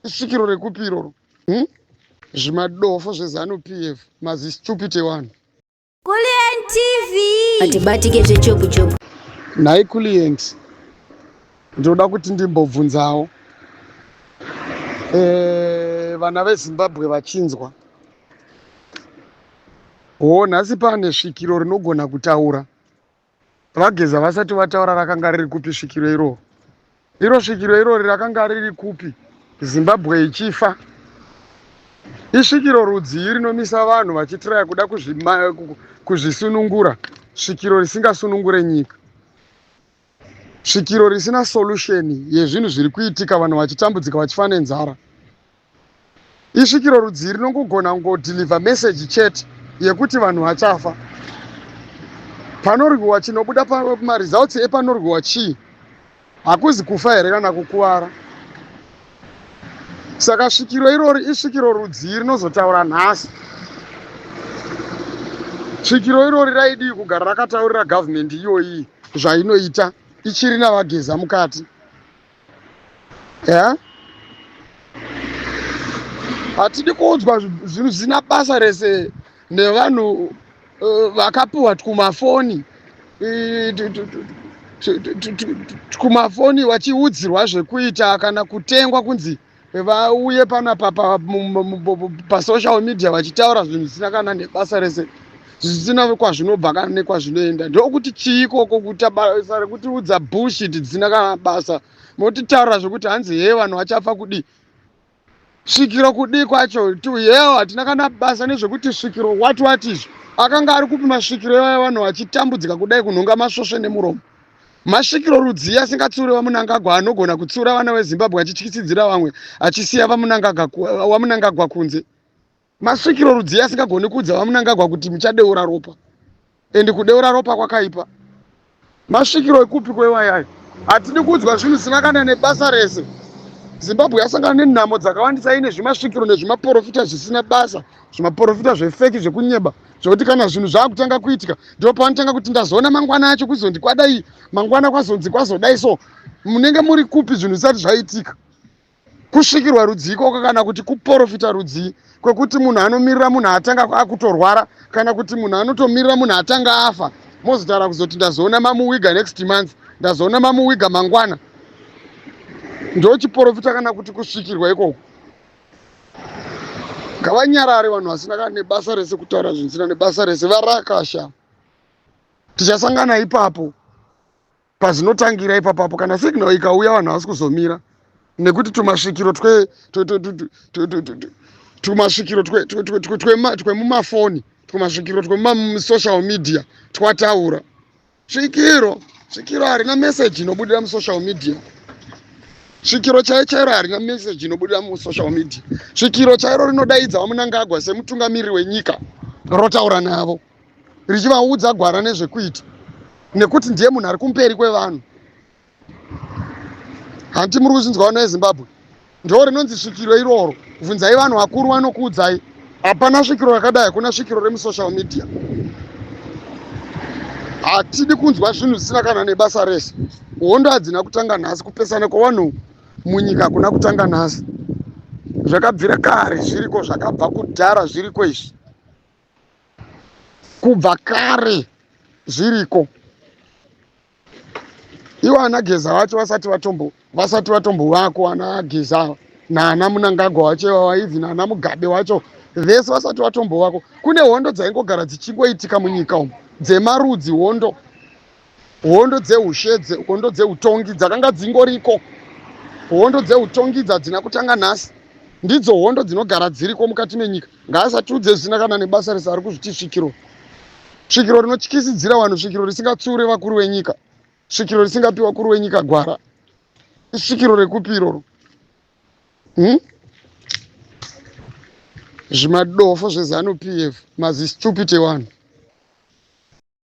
Isvikiro rekupi iroro? Hmm? Zvimadofo zveZanu PF, mazistupid evanhu. Kulliant TV. Atibatike zvechopu chopu. Nhai Kulliant, ndinoda kuti ndimbobvunzawo vana veZimbabwe vachinzwa. Hoo, nhasi pane svikiro rinogona kutaura. VaGeza vasati vataura rakanga riri kupi svikiro iroro? Iro svikiro irori rakanga riri kupi Zimbabwe ichifa? Isvikiro rudzii rinomisa vanhu vachitiraya kuda kuzvisunungura? Svikiro risingasunungure nyika. Svikiro risina solution yezvinhu zviri kuitika vanhu vachitambudzika vachifa nenzara. Isvikiro rudzii rinongogona kungodeliver message chete yekuti vanhu vachafa? Panorwiwa chinobuda pamaresults epanorwiwa chii? Hakuzi kufa here kana kukuvara? Saka svikiro irori isvikiro rudzii rinozotaura nhasi? Svikiro irori raidii kugara rakataurira government iyoyi zvainoita ichiri naVaGeza mukati? Yeah? Hatidi kuudzwa zvinhu zvisina basa rese nevanhu vakapiwa twumafoni twumafoni vachiudzirwa zvekuita kana kutengwa kunzi vauye panapa pasocial media vachitaura zvinhu zvisina kana nebasa rese, zvisina kwazvinobva kana nekwazvinoenda. Ndokuti chii ikoko kuita basa rekutiudza bullshit dzisina kana basa? Motitaura zvekuti hanzi he vanhu vachafa kudii, svikiro kudii kwacho yewo hatina kana basa nezvekuti svikiro what what izvi. Akanga ari kupi masvikiro iwayo vanhu vachitambudzika kudai, kunhonga masvosve nemuromo? Masvikiro rudzii asingatsiure VaMunangagwa anogona kutsiura vana veZimbabwe achityisidzira vamwe achisiya VaMunangagwa kunze? Masvikiro rudzii asingagoni kuudza VaMunangagwa kuti muchadeura ropa, and kudeura ropa kwakaipa? Masvikiro ekupi kweiwayayo? Hatidi kuudzwa zvinhu zvisina kana nebasa rese. Zimbabwe yasangana nenhamo dzakawandisa ine zvimasvikiro nezvimaporofita zvisina basa, zvimaporofita zvefeki zvekunyeba, zvekuti kana zvinhu zvakutanga kuitika ndipo pavanotanga kuti ndazoona mangwana acho kuzonzi kwadai, mangwana kwazonzi kwazodai. So munenge muri kupi zvinhu zvisati zvaitika? Kusvikirwa rudzii ikoko kana kuti kuporofita rudzii kwekuti munhu anomirira munhu atanga akutorwara, kana kuti munhu anotomirira munhu atanga afa, mozotaura kuzoti ndazoona mamuwiga next month, ndazoona mamuwiga mangwana? Ndochiporofita kana kuti kusvikirwa ikoko? Ngavanyarare vanhu vasina kana nebasa rese, kutaura zvinhu zvisina nebasa rese. Varakasha, tichasangana ipapo pazvinotangira ipapapo. Kana signal ikauya, vanhu havasi kuzomira nekuti tumasvikiro tumasvikiro twemumafoni, tumasvikiro twemumasocial media twataura. Svikiro harina message inobudira musocial media. Svikiro chairo chairo harina message inobudira musocial media. Svikiro chairo rinodaidza VaMunangagwa semutungamiriri wenyika, rotaura navo richivaudza gwara nezvekuita, nekuti ndiye munhu ari kumberi kwevanhu. Hanti muri kuzvinzwa, vana veZimbabwe? Ndo rinonzi svikiro iroro. Bvunzai vanhu vakuru, vanokuudzai. Hapana svikiro rakadai, hakuna svikiro remusocial media. Hatidi kunzwa zvinhu zvisina kana nebasa rese. Hondo hadzina kutanga nhasi, kupesana kwevanhu munyika hakuna kutanga nhasi. Zvakabvira kare zviriko, zvakabva kudhara zviriko izvi, kubva kare zviriko. Ivo ana Geza vacho vasati vatombovako, ana Geza naana Munangagwa wacho ivava, even ana Mugabe wacho vese vasati vatombovako, kune hondo dzaingogara dzichingoitika munyika umu dzemarudzi. Hondo dzeushe, hondo dzeutongi dzakanga dzingoriko. Hondo dzeutongi dzadzina kutanga nhasi, ndidzo hondo dzinogara dziriko mukati menyika. Ngaasatiudze zvisina kana nebasa rese. Ari kuzviti svikiro, svikiro rinotyisidzira vanhu, svikiro risingatsiure vakuru venyika, svikiro risingapi vakuru venyika gwara. Isvikiro rekupi iroro? Hmm? Zvimadofo zveZanu PF, mazistupid evanhu.